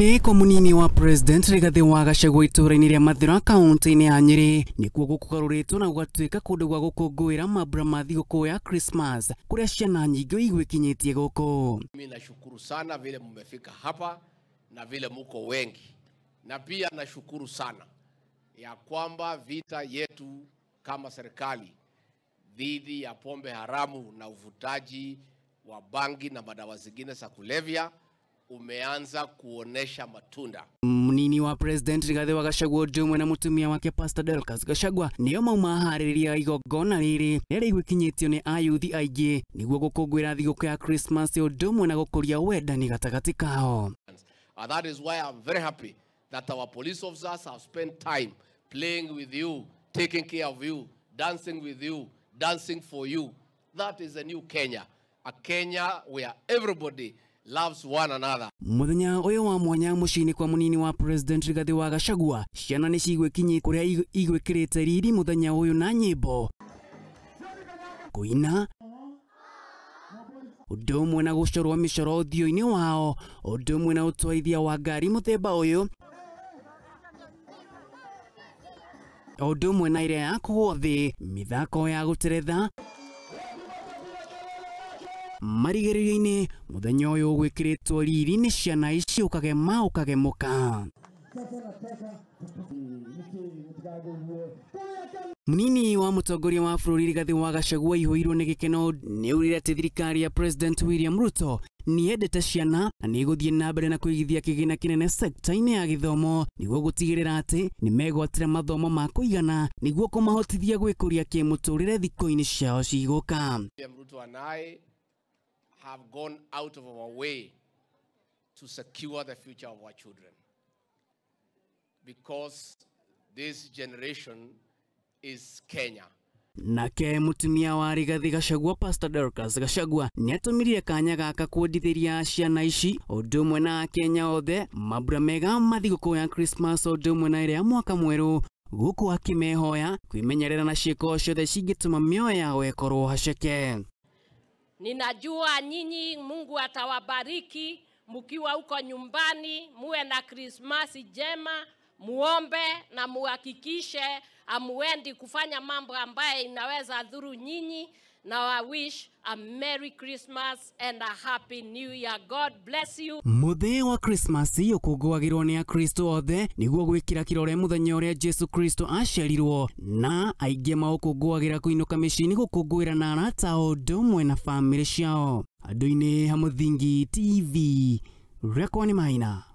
Kwa munini wa President Rigathi wa Gachagua itũũra-inĩ rĩa Mathira kaunti-inĩ ya Nyĩrĩ nĩkuo gũkũgarũrĩtwo na gũgatuĩka kũndũ gwa gũkũngũĩra mambura ma thigũkũ ya Christmas kũrĩa ciana nyingĩ igwĩkinyĩtie gũkũ. Mimi nashukuru sana vile mmefika hapa na vile muko wengi, na pia nashukuru sana ya kwamba vita yetu kama serikali dhidi ya pombe haramu na uvutaji wa bangi na madawa zingine za kulevya umeanza kuonesha matunda. Munini wa President Rigathi wa Gachagua ũndũ ũmwe na mũtumia wake Pastor Dorcas Gachagua nĩo mauma harĩrĩria igongona rĩrĩ rĩrĩa igwĩkinyĩtio nĩ ayuthi aingĩ nĩguo gũkũngũĩra thigũkũ ya Christmas ũndũ ũmwe na gũkũria wendani gatagatĩ kao. And that is why I'm very happy that our police officers have spent time playing with you, taking care of you, dancing with you, dancing for you. That is a new Kenya, a Kenya where everybody loves one another. Muthenya uyu wa mwanya muciini kwa munini wa President Rigathi wa Gachagua ciana ni cigwikinyi kuria igwikirite riri muthenya uyu na nyimbo kuina undu umwe na gucorwo micoro uthio-ini wao undu umwe na utwarithia wa ngari muthemba uyu undu umwe na iria ya kugwo thi mithako ya guteretha marigĩrĩrio-inĩ muthenya ũyũ gwĩkĩrĩtwo riri nĩ ciana ici ũkagema ũkagemũka. Munini wa mũtongoria wa bũrũri Rigathi wa Gachagua ihũirwo nĩ gĩkeno nĩ augire atĩ thirikari ya President William Ruto nĩyendete ciana na nĩĩgũthiĩ na mbere na kũigithia kĩgĩna kĩnene sekta-inĩ ya gĩthomo nĩguo gũtigĩrĩra atĩ nĩmegwatĩra mathomo ma kũigana nĩguo kũmahotithia gwĩkũria kĩmũtũrĩre thikũ-inĩ ciao cigũka. William Ruto and I have gone out of our way to secure the future of our children, because this generation is Kenya. Nake mutumia wa Rigathi Gachagua Pastor Dorcas Gachagua nĩatũmirie kanya gaka kwendithĩria ciana ici ũndũ ũmwe na Akenya othe mambura mega ma thigũkũ ya Christmas ũndũ ũmwe na ĩrĩa ya mwaka mwerũ gũkũ akĩmehoya kwĩmenyerera na ciĩko ciothe cingĩtũma mĩoyo yao ĩkorwo haceke. Ninajua nyinyi Mungu atawabariki mkiwa huko nyumbani, muwe na Krismasi njema, muombe na muhakikishe amuendi kufanya mambo ambaye inaweza dhuru nyinyi. Now I wish a Merry Christmas and a Happy New Year. God bless you. Muthee wa Christmas ũkũngũagĩrwo nĩ Akristo othe nĩguo gwĩkĩra kĩrore mũthenya ũrĩa Jesu Kristo aciarirwo na aingĩ maũkũngũagĩra kũinũka mĩciĩ-inĩ gũkũngũĩra na arata ũndũ ũmwe na bamĩrĩ ciao. Andũ-inĩ ha Mũthingi TV, Rekwa nĩ Maina.